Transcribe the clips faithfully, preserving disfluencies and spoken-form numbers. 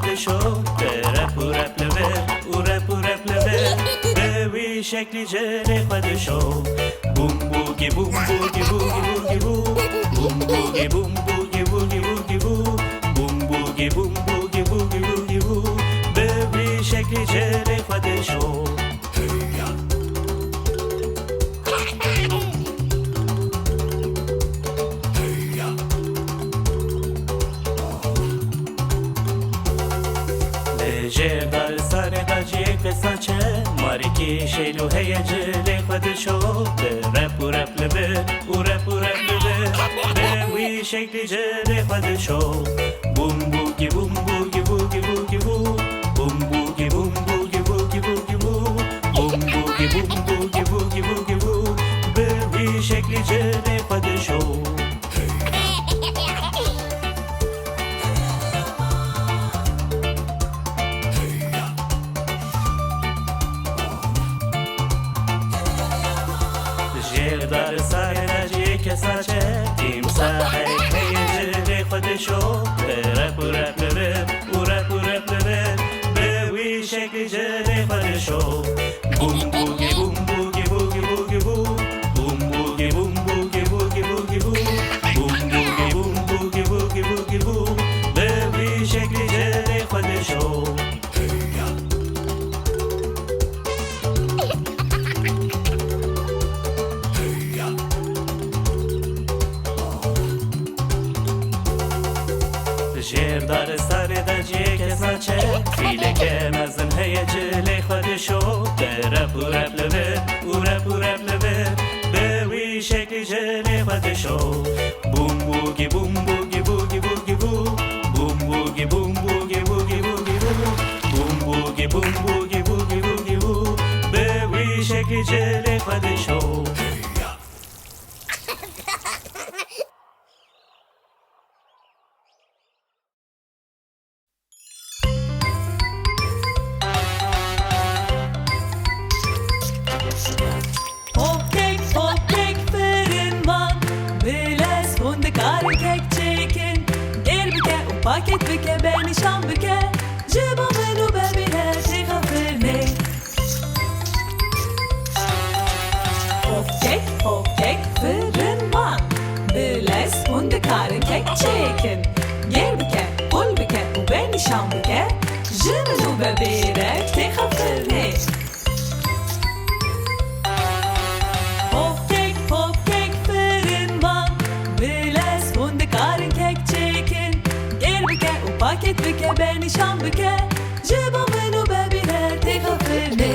dişo, te rep û rep li vir û rep û rep li vir, bi wî şeklî cilê xwe dişo. Bûm bûgî, bûm bûgî, bûgî bûgî bû. Bûm bûgî, bûm bûgî, bûgî bûgî bû. Bûm bûgî, bûm bûgî, bûgî bûgî bû. Bi wî şeklî cilê xwe dişo. Li jêr daristanê de cihê kesaç e, marîkî şêl û heye cilê xwe dişo, bi rep û rep li vir û rep û rep li vir, bi wî şeklî cilê xwe dişo. Bûm bûgî, bûm bûgî, bûgî bûgî bû. Bûm bûgî, bûm bûgî, bûgî bûgî bû. Bûm bûgî, bûm bûgî, bûgî bûgî bû. Bi wî şeklî cilê xwe dişo. Jêr daristanê de cihê kesaç e, tîmsahek heye cilê xwe dişo, bi rep û rep li vir û rep û rep li vir, bi wî şeklî cilê xwe dişo. Bûm bûgî, bûm bûgî, bûgî bûgî bû. Bûm bûgî, bûm bûgî, bûgî bûgî bû. Bûm bûgî, bûm bûgî, bûgî bûgî bû. Bi wî şeklî cilê xwe dişo. Jêr daristanê de cihê kesaç e, fîleke mezin heye cilê xwe dişo, bi rep û rep li vir û rep û rep li vir, bi wî şeklî cilê xwe dişo. Bûm bûgî, bûm bûgî, bûgî bûgî bû. Bûm bûgî, bûm bûgî, bûgî bûgî bû. Bûm bûgî, bûm bûgî, bûgî bûgî bû. Bi wî şeklî cilê xwe dişo. Hop kek, hop kek, firin man. Bi lez hûn dikarin kek çêkin. Gêr bike û paket bike, be nîşan bike. Ji bo min û be bîne têxa firnê. Hop kek, hop kek, firin man. Bi lez hûn dikarin kek çêkin. Gêr bike, qul bike û be nîşan bike. Ji min û be bêre têxa firnê. Hop kek, hop kek, firin man. Bi lez hûn dikarin kek çêkin. Gêr bike û paket bike, be nîşan bike. Ji bo min û be bîne têxa firnê.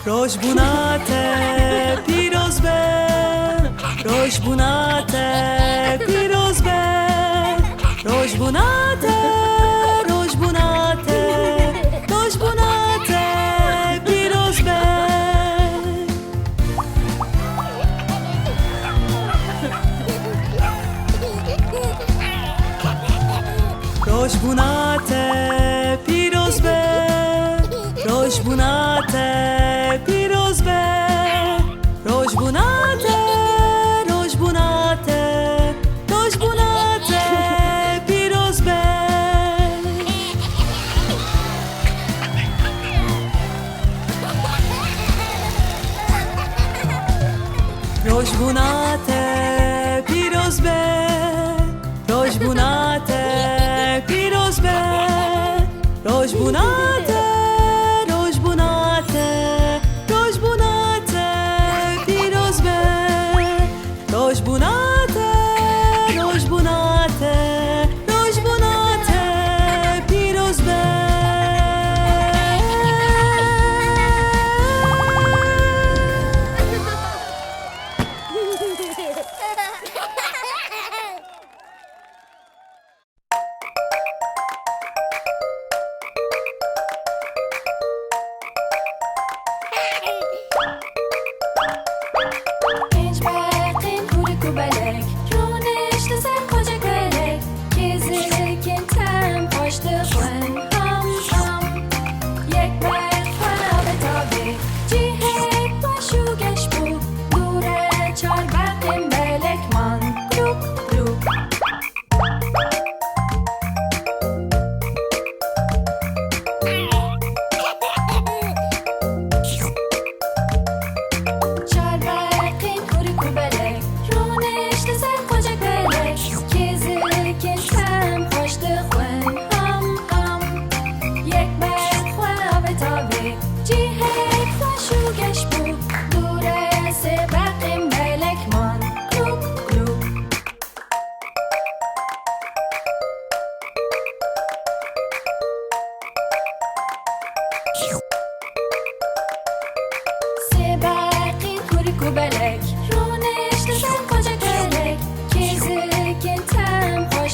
Rojbûna te pîroz be, rojbûna te pîroz be, rojbûna te, rojbûna te, rojbûna te pîroz be. Rojbûna te pîroz be, rojbûna te pîroz be, rojbûna te, rojbûna te, rojbûna te pîroz be. Rojbûna te pîroz be, rojbûna te pîroz be, rojbûna te, rojbûna te, rojbûna te pîroz be. Rojbûna te, rojbûna te, rojbûna te pîroz be.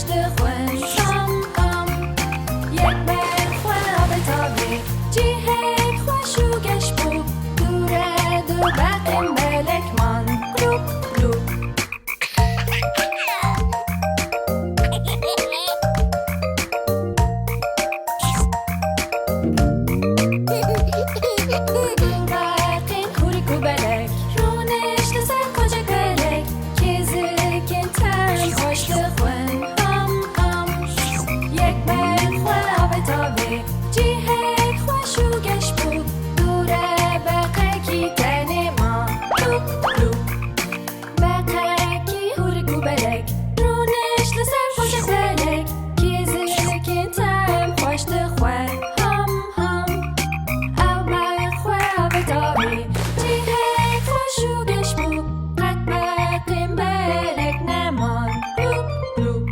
Dixwin ham ham, yek ber xwe avêt avê, cihek xweş û geş bû, dûre du beqên belek man, lûp, lûp. Beqên hûrik û belek, rûnişt li ser qocek belek, kêzikên tem xweş dixwin, ham ham. Yek ber xwe avêt avê, cihek xweş û geş bû, dûre beqekî tenê ma, lûp lûp. Beqekî hûrik û belek, rûnişt li ser qocek belek, kêzikên tem xweş dixwe, ham ham. Ew ber xwe avêt avê, cihek xweş û geş bû, qet beqên belek neman, lûp lûp.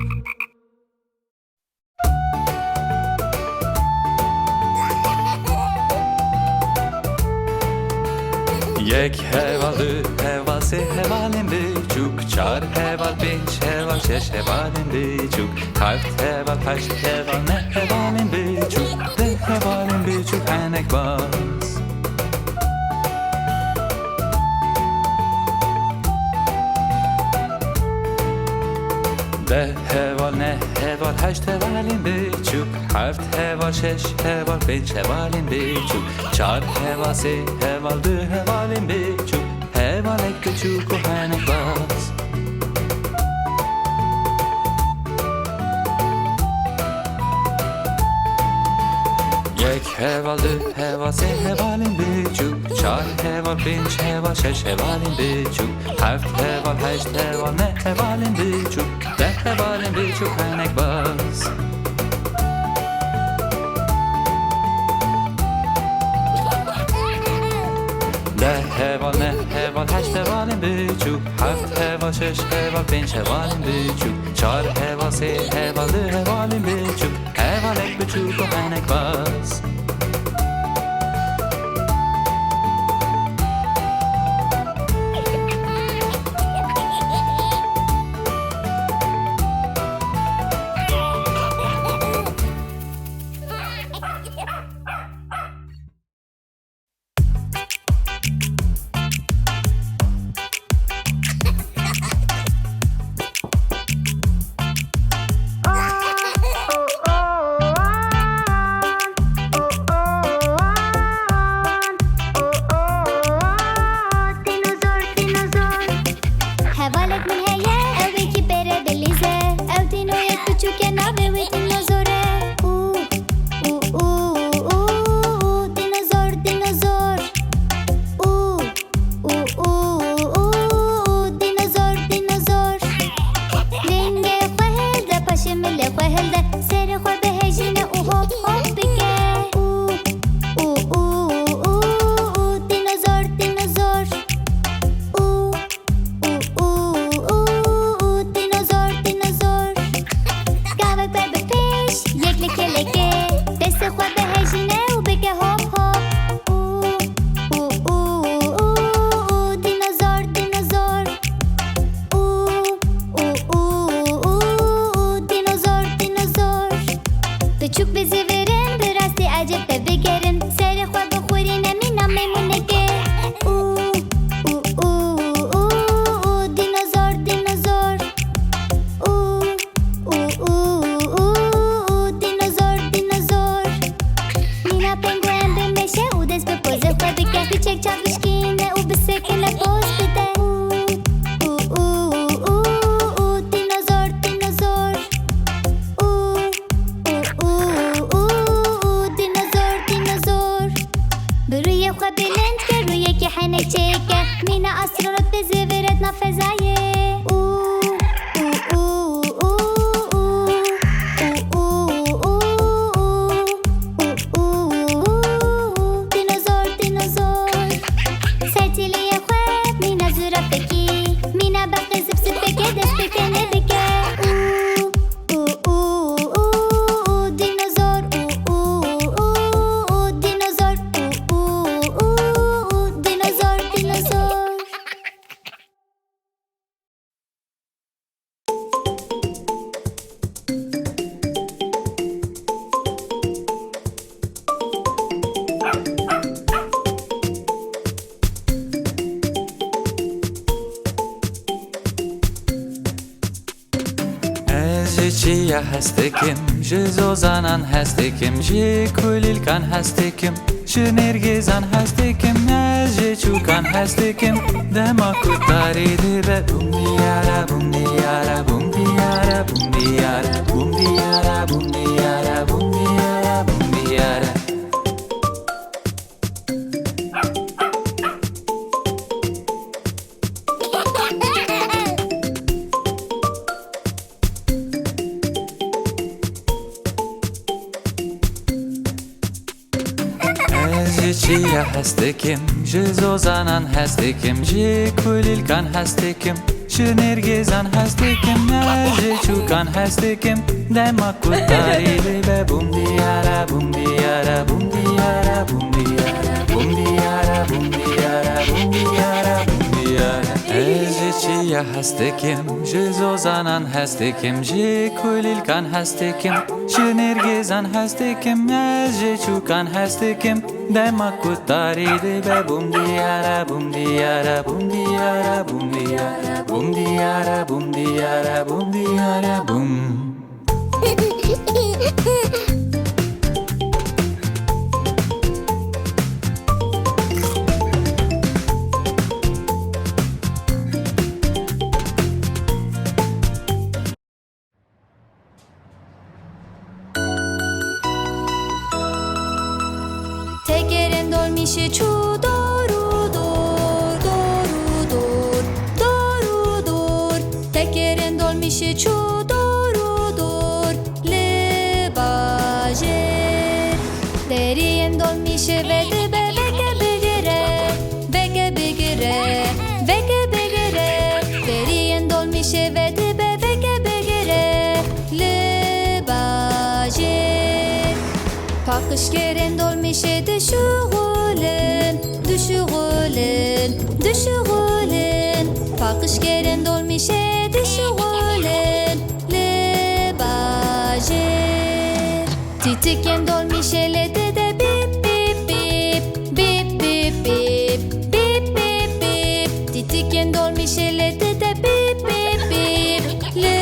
Yek heval, du heval, sê hevalên biçûk, çar heval, pênc heval, şeş hevalên biçûk, heft heval, heşt heval, neh hevalên biçûk, deh hevalên biçûk, henek baz. Deh heval, neh heval, heşt hevalên biçûk, heft heval, şeş heval, pênc hevalên biçûk, çar heval, sê heval, du hevalên biçûk, hevalek biçûk û henek baz. Yek heval, du heval, sê hevalên biçûk, çar heval, pênc heval, şeş hevalên biçûk, heft heval, heşt heval, neh hevalên biçûk, deh hevalên biçûk, henek baz. Deh heval, neh heval, heşt hevalên biçûk, heft heval, şeş heval, pênc hevalên biçûk, çar heval, sê heval, du hevalên biçûk, hevalek biçûk û henek baz. Hevalek min heye, ew wekî pere bilîze. Ew dînoyek biçûk e, navê wê dînozor e. Û, û, û, û, û, dînozor, dînozor. Û, û, û, û, û, dînozor, dînozor. Lingê xwe hilde, paşê milê xwe hilde, serê xwe bihejîne û hop hop bike. Û, û, û, û, û, dînozor, dînozor. Û, û, û, û, û, dînozor, dînozor. Gavek ber bi pêş, yek li kelekê, destê xwe bihejîne û bike hop hop. Û, û, û, û, û, dînozor, dînozor. Û, û, û, û, û, dînozor, dînozor. Biçûk bi zêvirin, bi rastî ecêb, te bigerin, serê xwe bixurîne mîna meymûnekê. Û, û, û, û, û, dînozor, dînozor. Û, û, û, û, û, dînozor, dînozor. Mîna penguen bimeşe û dest bi pozê xwe bike. Piçek çav bişkîne û bisekine poz bide. Û, û, û, û, û, dînozor, dînozor. Û, û, û, û, û, dînozor, dînozor. Bi rûyê xwe bilind ke, rûyekî henekçeyek e. Mîna astronot dizîviret nav fezayê. Û, û, û, û, û, û, û, û, û, û, û, û, û, dînozor, dînozor. Hez dikim, ji zozanan hez dikim, ji kulîlkan hez dikim, ji nêrgêzan hez dikim, ez ji çûkan hez dikim. Dema ku tarî dibe, bûm diyara, bûm diyara, bûm diyara, bûm diyara, bûm diyara, bûm diyara, bûm diyara, bûm diyara. Ez ji çiya hez dikim, ji zozanan hez dikim, ji kulîlkan hez dikim, ji nêrgêzan hez dikim, ez ji çûkan hez dikim. Dema ku tarî dibe, bûm diyara, bûm diyara, bûm diyara, bûm diyara, bûm diyara, bûm diyara, bûm diyara, bûm diyara. Ez ji çiya hez dikim, ji zozanan hez dikim, ji kulîlkan hez dikim, ji nêrgêzan hez dikim, ez ji çûkan hez dikim. Dema ku tarî dibe, bûm diyara, bûm diyara, bûm diyara, bûm diyara, bûm diyara, bûm diyara, bûm diyara, bûm. Tekerên dolmîşê çû dor û dor, dor û dor, dor û dor. Tekerên dolmîşê çû dor û dor li bajêr. Deriyên dolmîşê vedibe veke bigire, veke bigire, veke bigire. Deriyên dolmîşê vedibe veke bigire li bajêr. Paqijkerên dolmîşê dişuxulin, dişuxulin, dişuxulin. Paqijkerên dolmîşê dişuxulin li bajêr. Tîtikên dolmîşê lê dide bîp, bîp, bîp, bîp, bîp, bîp, bîp, bîp, bîp. Tîtikên dolmîşê lê dide bîp, bîp, bîp li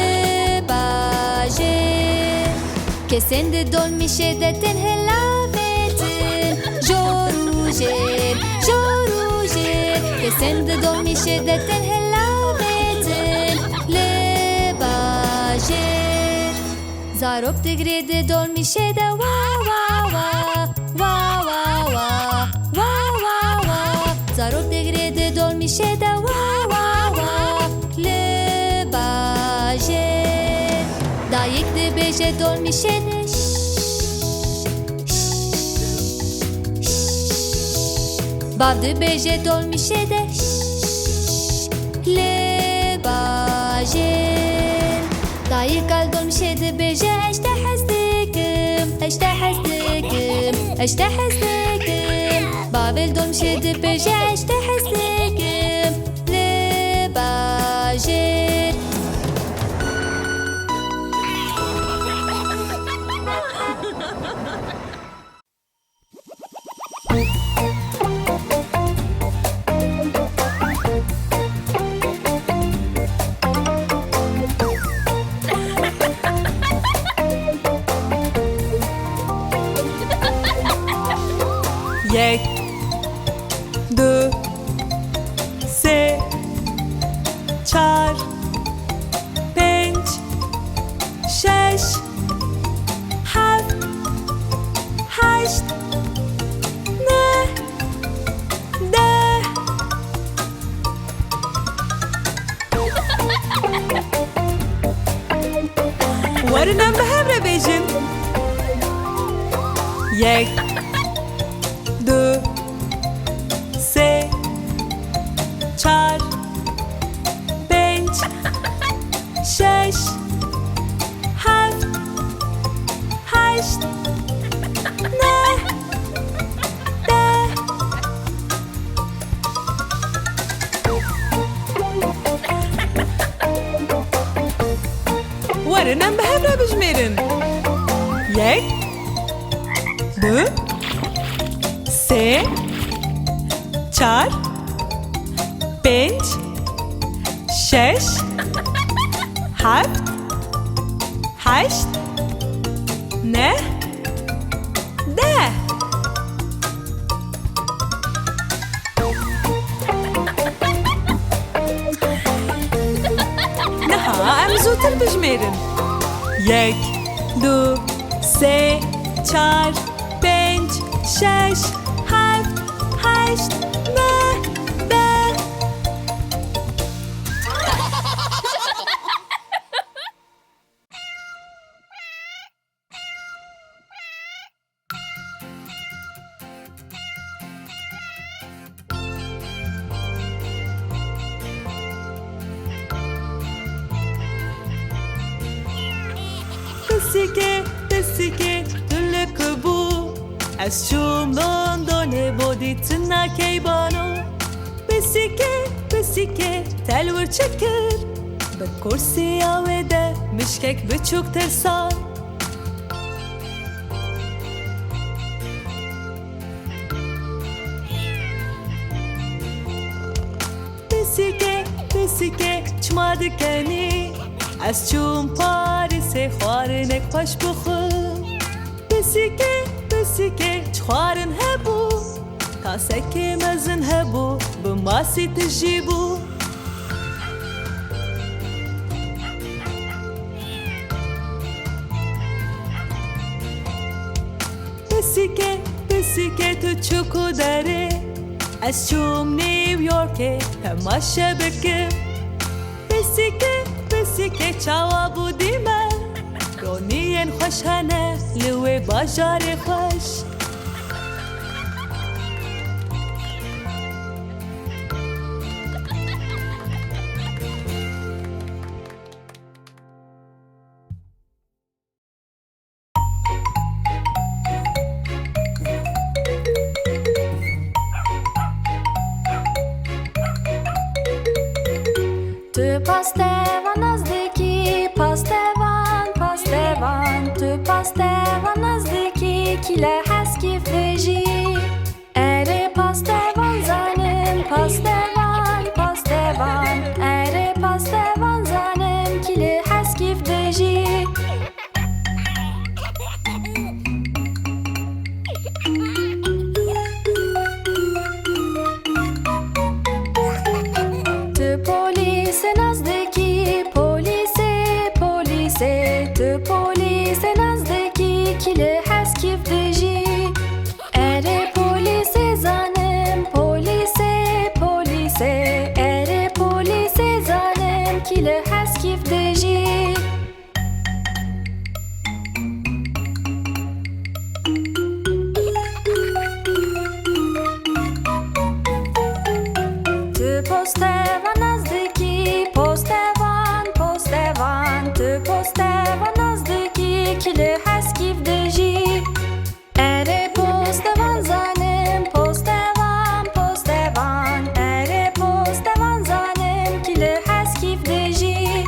bajêr. Kesên di dolmîşê de tên hilavêtin, jor û jêr, jor û jêr. Kesên di dolmîşê de tên hilavêtin li bajêr. Zarok digirê di dolmîşê de wa, wa, wa, wa, wa, wa, wa, wa, wa. Zarok digirê di dolmîşê de wa, wa, wa, li bajêr. Dayik dibêje dolmîşê de şş, şş, şş, şş. Bav dibêje dolmîşê de şş, şş, li bajêr. Dayika li dolmîşê dibêje ez te hez dikim, ez te hez dikim, ez te hez dikim. Bavê li dolmîşê dibêje ez te hez dikim li bajêr. Yek, du, sê, çar, pênc, şeş, heft, heşt, neh, deh. Werin em bi hev re bêjin. Yek, du, sê, çar, pênc, şeş, heft, heşt, neh, deh. Werin em bi hev re bijmêrin. Yek, du, sê, çar, pênc, şeş, heft, Heşt, neh, deh. Niha em zûtir bijmêrin. Yek, du, sê, çar, pênc, şeş, heft, heşt, neh, deh. Pisîkê, pisîkê, tu li ku bû? Ez çûm Londonê bo dîtina keybano. Pisîkê, pisîkê, te li wir çi kir? Bi kursiya wê de mişkek biçûk tirsa. Pisîkê, pisîkê, çima dikenî? Ez çûm Parîsê xwarinek xweş bixwim. Pisîkê, pisîkê, çi xwarin hebû? Kasekê mezin hebû, bi masî tijî bû. Pisîkê, pisîkê, tu çû ku derê? Ez çûm New Yorkê temaşe bikim. Pisîkê, pisîkê, çawa bû dîme? Roniyên xweş hene li wê bajarê xweş. Tu pastevan nas dikî, pastevan, pastevan. Tu pastevan nas dikî, kî li Heskîf dijî? Erê pastevan zanim, pastevan, pastevan. Erê pastevan zanim, kî li Heskîf dijî? Tu polîsê nas dikî, polîsê, polîsê. Tu polîsê nas dikî, kî li Heskîf dijî? Erê polîsê zanim, polîsê, polîsê. Erê polîsê zanim, kî li Heskîf dijî? Tu postevan nas dikî, postevan, postevan. Tu postevan nas dikî, kî li Heskîf dijî? Erê postevan zanim, postevan, postevan. Erê postevan zanim, kî li Heskîf dijî?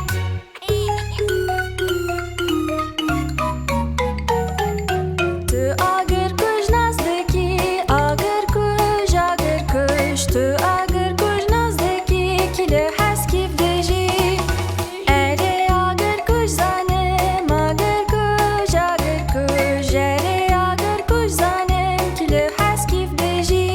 Tu Agirkuj nas dikî, Agirkuj, Agirkuj. Tu Agirkuj nas dikî, kî li Heskîf dijî? Erê Agirkuj zanim, Agirkuj, Agirkuj. Erê Agirkuj zanim, kî li Heskîf dijî?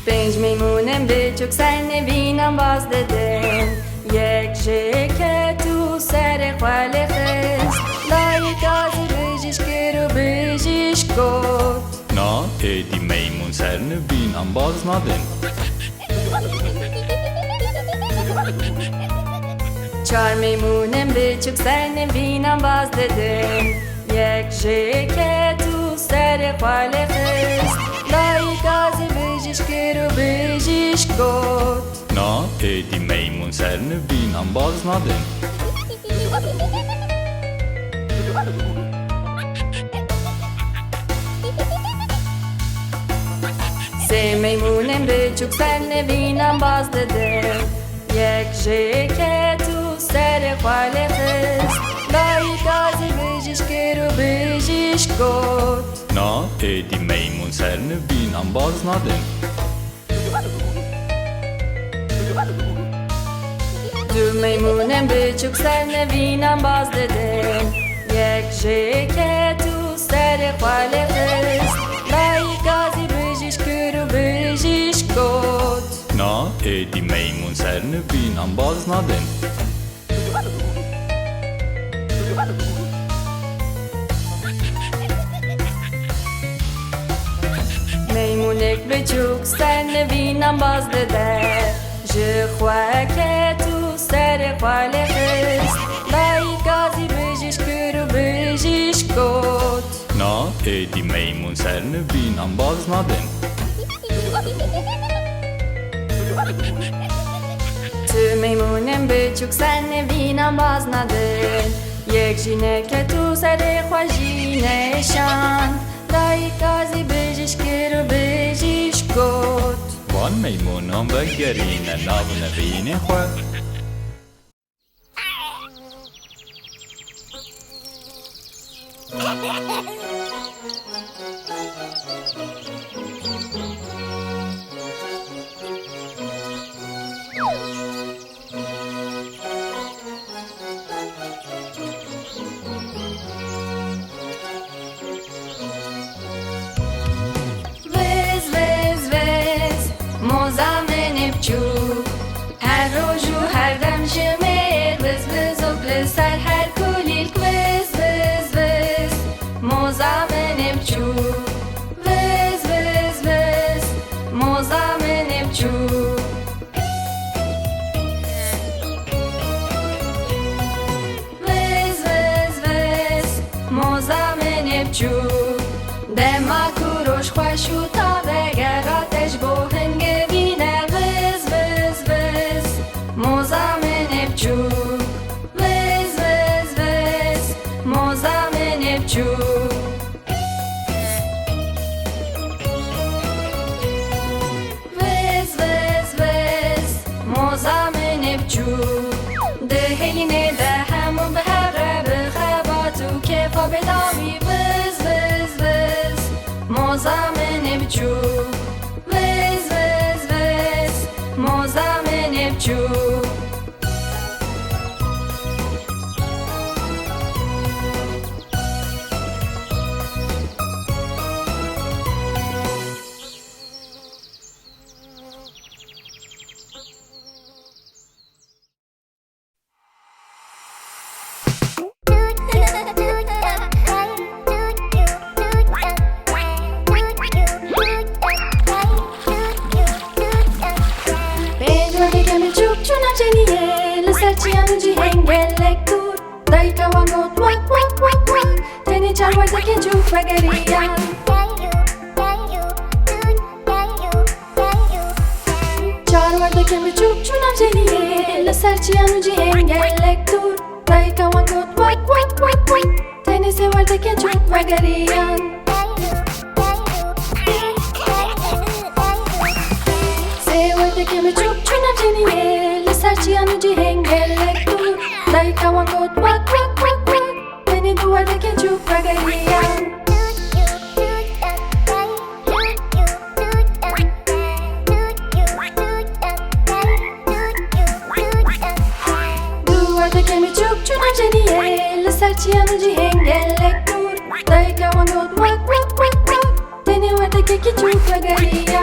Pênc meymûnên biçûk ser nivînan baz didin. Yek jê ket û serê xwe lê xist. Dayika zî bijîşk kir û bijîşk got: Na, êdî meymûn ser nivînan baz nadin. Çar meymûnên biçûk ser nivînan baz didin. Yek jê ket û serê xwe lê xist. Dayika zî bijîşk kir û bijîşk got: Na, êdî meymûn ser nivînan baz nadin. Sê meymûnên biçûk ser nivînan baz didin. Yek jê ket û serê xwe lê xist. Dayika zî bijîşk kir û bijîşk got: Na, êdî meymûn ser nivînan baz nadin. Du meymûnên biçûk ser nivînan baz didin. Yek jê ket û serê xwe lê xist. Dayika zî bijîşk kir û bijîşk got: Na, êdî meymûn ser nivînan baz nadin. Meymûnek biçûk ser nivînan baz dide. Ji xwe ket û serê xwe lê xist. Dayika zî bijîşk kir û bijîşk got: Na, êdî meymûn ser nivînan baz nadin. Tu meymûnên biçûk ser nivînan baz nadin. Yek jî neket û serê xwe jî neşand. Dayika zî bijîşk kir û bijîşk got: Van meymûnan vegerîne nav nivînên xwe. Viz, viz, viz, moza min ê biçûk. Her roj û her dem ji mêr viz, vizok li ser her kulîlk. Viz, viz, viz, moza min ê biçûk. Viz, viz, viz, moza min ê biçûk. Viz, viz, viz, moza min ê biçûk. Dema ku roj xweş û tavege rate ji bo hingivîne. Viz, viz, viz, moza min ê biçûk. Viz, viz, viz, moza min ê biçûk. Viz, viz, viz, moza min ê biçûk. Dihêlîne de hemû bi hev re bi xebat û kêfa bêdawî. Viz, viz, viz, moza min ê biçûk. Viz, viz, viz, moza min ê biçûk. Pênc werdekên biçûk çûn nav ceniyê, li ser çiyan û cihên gelek dûr. Dayika wan got: Wek, wek, wek, wek. Tenê çar werdekên çûk vegeriyan. Çar werdekên biçûk çûn nav ceniyê, li ser çiyan û cihên gelek dûr. Dayika wan got: Wek, wek, wek, wek. Tenê sê werdekên çûk vegeriyan. Sê werdekên biçûk çûn nav ceniyê, li ser çiyan û cihên gelek dûr. Dayika wan got: Wek, wek, wek, wek. Tenê du werdekên çûk vegeriyan. Du werdekên biçûk çûn nav ceniyê, li ser çiyan û cihên gelek dûr. Dayika wan got: Wek, wek, wek, wek. Tenê werdekekî çûk vegeriya.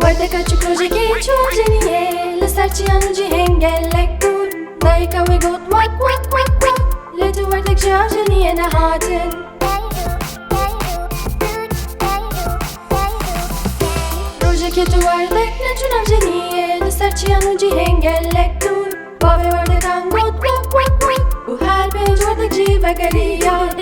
Werdeka çûk rojekê çû nav ceniyê, li ser çiyan û cihên gelek dûr. Dayika wê got: Wek, wek, wek, wek. Lê tu werdek ji nav ceniyê nehatin. Rojekê tu werdek neçû nav ceniyê, li ser çiyan û cihên gelek dûr. Bavê werdekan got: Wek, wek, wek. Û her pênc werdek jî vegeriyan.